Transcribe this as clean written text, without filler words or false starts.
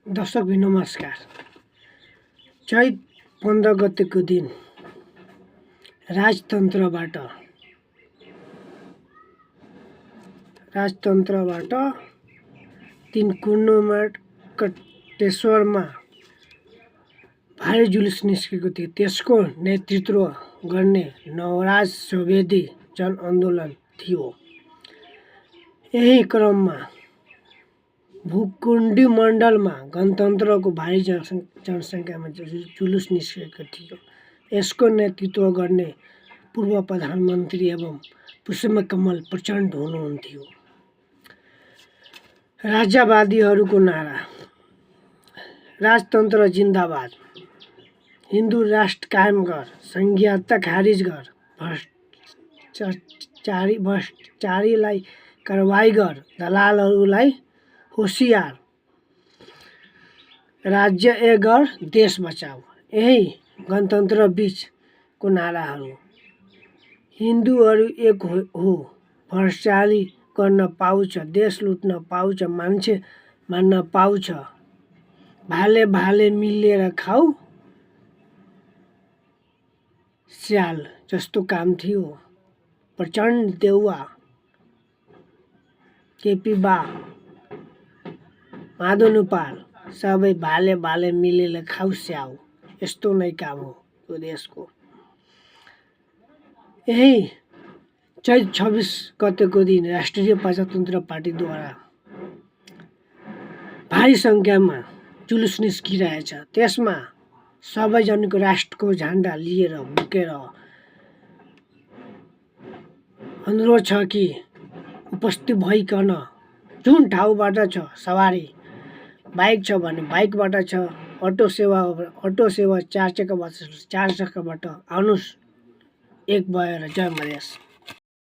दर्शक भी नमस्कार। चैत 15 गतेको दिन राजतन्त्रबाट तीनकुन्डोमा कटेश्वरमा भारी जुलुस निस्केको थियो। त्यसको नेतृत्व गर्ने नवराज सुवेदी जनआन्दोलन थियो। यही क्रममा भुकुण्डी मण्डलमा गणतन्त्रको भारी जनसङ्ख्यामा जुलुस निस्केको थियो। यसको नेतृत्व गर्ने पूर्व प्रधानमन्त्री एवं पुष्पकमल प्रचण्ड हुनुहुन्थ्यो। राज्यवादीहरूको नारा, राजतन्त्र जिन्दाबाद, हिन्दू राष्ट्र कायम गर, संघीयता खारिज गर, भ्रष्टाचारीलाई कारबाही गर, दलालहरूलाई होसियार, राज्य एक गर, देश बचाऊ। यही गणतन्त्र बीचको नाराहरू। हिन्दूहरू एक हो, भ्रष्टाचारी गर्न पाउँछ, देश लुट्न पाउँछ, मान्छे मान्न पाउँछ, भाले भाले मिलेर खाऊ स्याल जस्तो काम थियो। प्रचण्ड, देउवा, केपी बा, माधव नेपाल सबै भाले भाले मिलेर खाऊ स्याउ, यस्तो नै काम हो यो देशको। यही चैत 26 गतेको दिन राष्ट्रिय प्रजातन्त्र पार्टीद्वारा भारी सङ्ख्यामा जुलुस निस्किरहेछ। त्यसमा सबैजनाको राष्ट्रको झन्डा लिएर बोकेर अनुरोध छ कि उपस्थित भइकन जुन ठाउँबाट छ सवारी बाइक छ भने बाइकबाट छ, अटो सेवा 4 चक्काबाट आउनुहोस्, एक भएर जय मधेस।